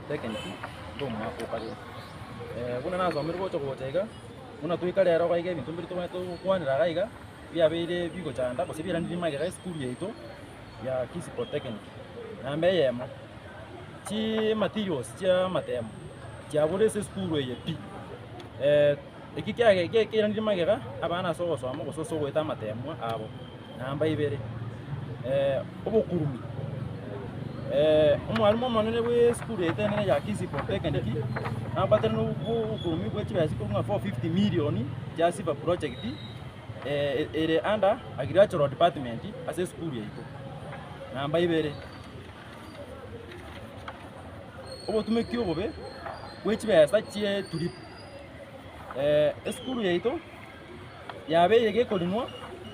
Polytechnic ndomwaka o kabere. Buna nasomire gocha gocha iga, buna toika rero iga iga ebinto mbire tobwenerete gokwanera iga iga, biabeire bigochanda gose biaranire magega esukuru yaito ya Kisii Polytechnic. Namba eyemo, chimaterials chia amatemo chiabure ase esukuru eye pi. Eki kiage kiairanire magega abana ase ogosoma gose ase ogoeta amatemwa abo. Namba ibere, obokurumi, omwalimu omonene bwa esukuru yaito enene ya Kisii Polytechnic nabwatire na obokurumi bwe chibesa chikorwa ng'a 450 million chia Sifa project ere under agricultural department ase esukuru yaito. Namba ibere, obotumeki obobe bwe chibesa chie trip. Esukuru yaito yabeire gekorinwa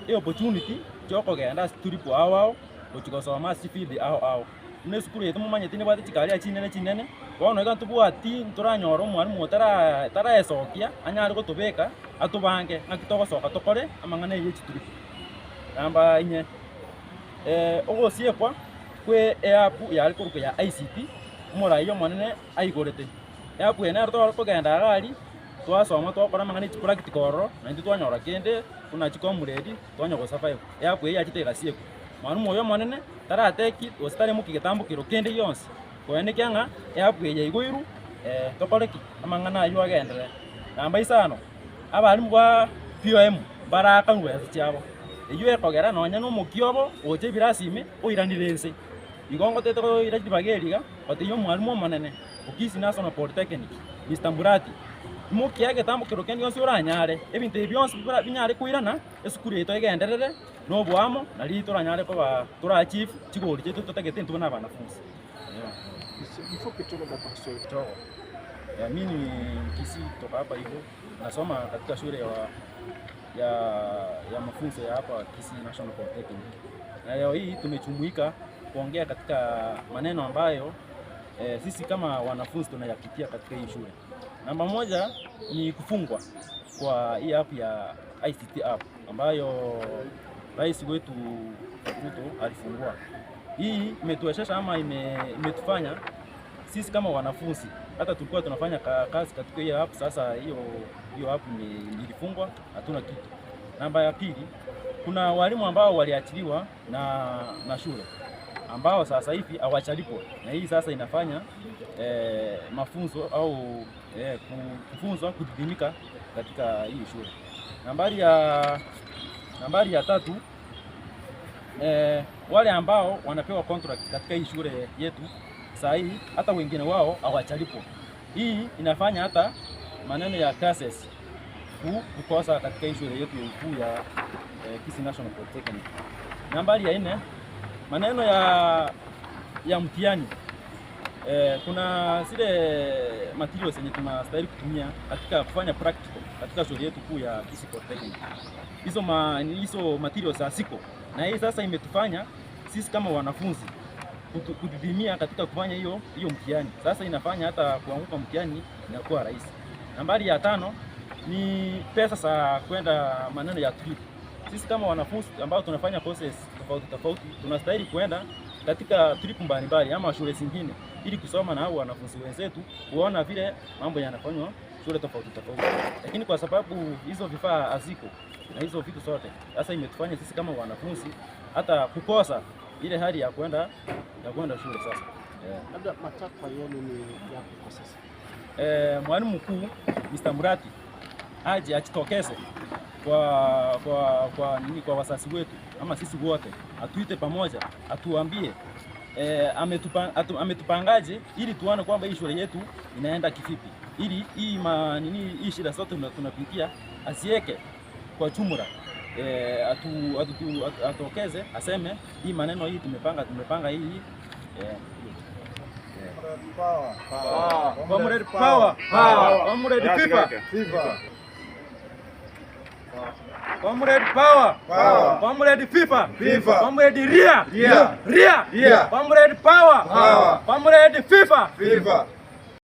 eopportunity chiokogenda ase trip ao ao gochia gosoma ase chifield ao ao. Buna esukuru yaito momanyete nebwate chikaria chinene chinene, bono iga ntobwati ntoranyora omwalimu otara taraesokia anyare gotobeka atobange ng'aki togosoka tokore amang'ana eye yechitrip. Namba inye, ogosiekwa kwe eapp yare korokwa ya ICT, omorai omonene aigorete. Eapp eye nero tware kogenda iga aria, twasoma twakora amang'ana e chipractical ororo, naintwe twanyora kende buna chicomrade twanya gosurvive. Eapp eyio yachete egasiekwa. Mwalimu oyo omonene tarateki gose taremokia getambo kero kende gionsi, koenekia ng'a eapp eye yaigoirwe tokore ki? Amang'ana aywo agenderere. Namba isano, abalimu ba POM mbarakanwe besa chiabo, eywo ekogera nonya na omokia obo ogocha ebirasi ime oiranire inse. Igo ngotete koira ribaga eri iga, gotebia omwalimu omonene o Kisii National Polytechnic, Mister Murati, imokia egetambo kero kende gionsi oranyare, ebinto ebi bionsi binyare koirana esukuru yaito egenderere na oboamo nari toranyare koba tora achieve chigori chiaito totagete intwe buna abanafunsi. Kifupi tu labda kwa Kiswahili. Chogo. Mi ni Mkisii kutoka hapa hivyo nasoma katika shule ya mafunzo ya hapa Kisii National Polytechnic. Na leo hii tumejumuika kuongea katika maneno ambayo sisi kama wanafunzi tunayapitia katika hii shule. Namba moja ni kufungwa kwa hii app ya ICT app ambayo rais wetu Ruto alifungua. Hii imetuwezesha ama imetufanya sisi kama wanafunzi hata tulikuwa tunafanya kazi katika hiyo app, sasa hiyo app ilifungwa, hatuna kitu. Namba ya pili, kuna walimu ambao waliachiliwa na shule ambao sasa hivi hawajalipwa, na hii sasa inafanya mafunzo au kufunzwa kudidimika katika hii shule. Nambari ya tatu, wale ambao wanapewa contract katika hii shule yetu saa hii hata wengine wao hawajalipwa. Hii inafanya hata maneno ya classes kukosa katika hii shule yetu kuu ya Kisii National Polytechnic. Nambari ya nne, maneno ya mtihani. Kuna zile materials zenye tunastahili kutumia katika kufanya practical katika shule yetu kuu ya Kisii Polytechnic. Hizo materials haziko, na hii sasa imetufanya sisi kama wanafunzi kudidimia katika kufanya hiyo mtihani. Sasa inafanya hata kuanguka mtihani inakuwa rahisi. Nambari ya tano ni pesa za kwenda maneno ya trip. Sisi kama wanafunzi ambao tunafanya courses tofauti tofauti tunastahili kwenda katika trip mbalimbali ama shule zingine ili kusoma na hao wanafunzi wenzetu kuona vile mambo yanafanywa shule tofauti tofauti. Lakini kwa sababu hizo vifaa haziko na hizo vitu zote, sasa imetufanya sisi kama wanafunzi hata kukosa ile hali ya kwenda shule sasa. Yeah. Labda matakwa yenu ni yapi kwa sasa? Mwalimu mkuu Mr. Murati aje ajitokeze kwa nini, kwa wazazi wetu ama sisi wote, atuite pamoja, atuambie ametupangaje ili tuone kwamba hii shule yetu inaenda kivipi, ili hii nini hii shida zote tunapitia asieke kwa jumla, atokeze aseme hii maneno hii tumepanga hii. Power. Comrade power. Power. Comrade FIFA. FIFA. Comrade power. Power. Comrade FIFA. FIFA. Comrade Ria. Ria. Ria. Ria. Comrade power. Power. Comrade FIFA. FIFA.